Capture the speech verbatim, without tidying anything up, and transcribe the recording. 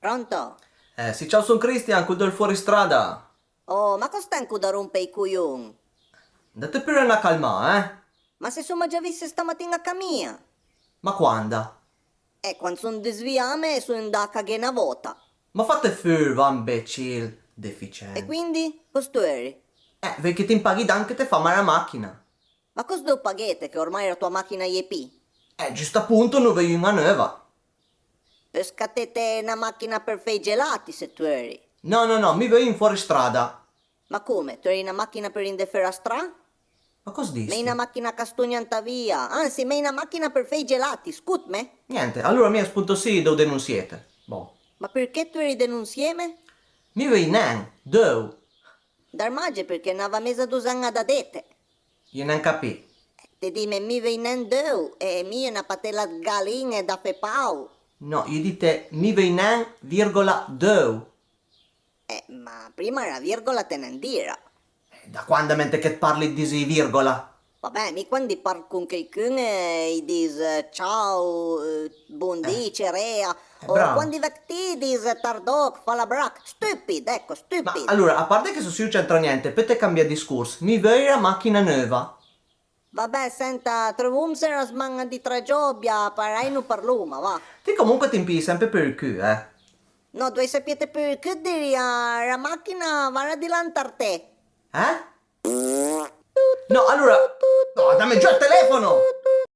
Pronto? Eh, sì, ciao, son Christian, col dël fuoristrada. Oh, ma còs t'en co da rompe ij cojon? Date pura na calmà, eh? Ma se soma già viste stamatin a ca mia! Ma quanda? Eh, quand son dësviame e son andà a caghé na vòta. Ma fate furb, va, imbecil, deficient. E quindi? Còs t'veuri? Eh, veui che ti 'm paghi i dan che t'hé fà a la màchina. Ma còs deu paghete che ormai la toa màchina a-i é pì? Eh, giustappunto, no veui un-a neuva. Peus catete na màchina për fé ij gelati, se t'veuri. No, no, no, mi veui un fuoristrada. Ma come? T'veuri na màchina për andé fora stra? Ma còs disti? Mej na màchina ch'a stogna ant a via, ansi, mej na màchina për fé ij gelati, scotme? Niente, alora mi a 'sto pont sì deu denunsiete. Bon. Ma përchè t'veuri denunsieme? Mi veui nen, deu. Darmage, përchè n'ava meza dosen-a da dete. I-è nen capì. T'hé dime mi veui nen deu e mi i-è na patela ëd galin-e da fé pau. No, i-è dite mi veui nen, virgola, deu. Eh, ma prima la virgola te n'en dira. Eh, da quand ment che 't parli 't disi virgola? Va bè, mi quand i parl con cheicun, eh, i dis, eh, ciao, eh, bondì, eh, cerea, eh, o bravo. Quand i vëd ti i dis tardòch, falabrach, stupid, ecco, stupid. Ma alora, a part che sto sì u c'entra niente, peui te cambie discors, mi veui la màchina neuva. Va bè, senta, trovomse la sman-a dij tre giòbia, parèj no parloma, va. Ti comunque ti 'm pii sempe për ël cul, eh. No, dovèissa piete për ël cul, dirìa, la màchina, vala di là ant ël arté. Eh? No, alora, no, dame giù il telefono!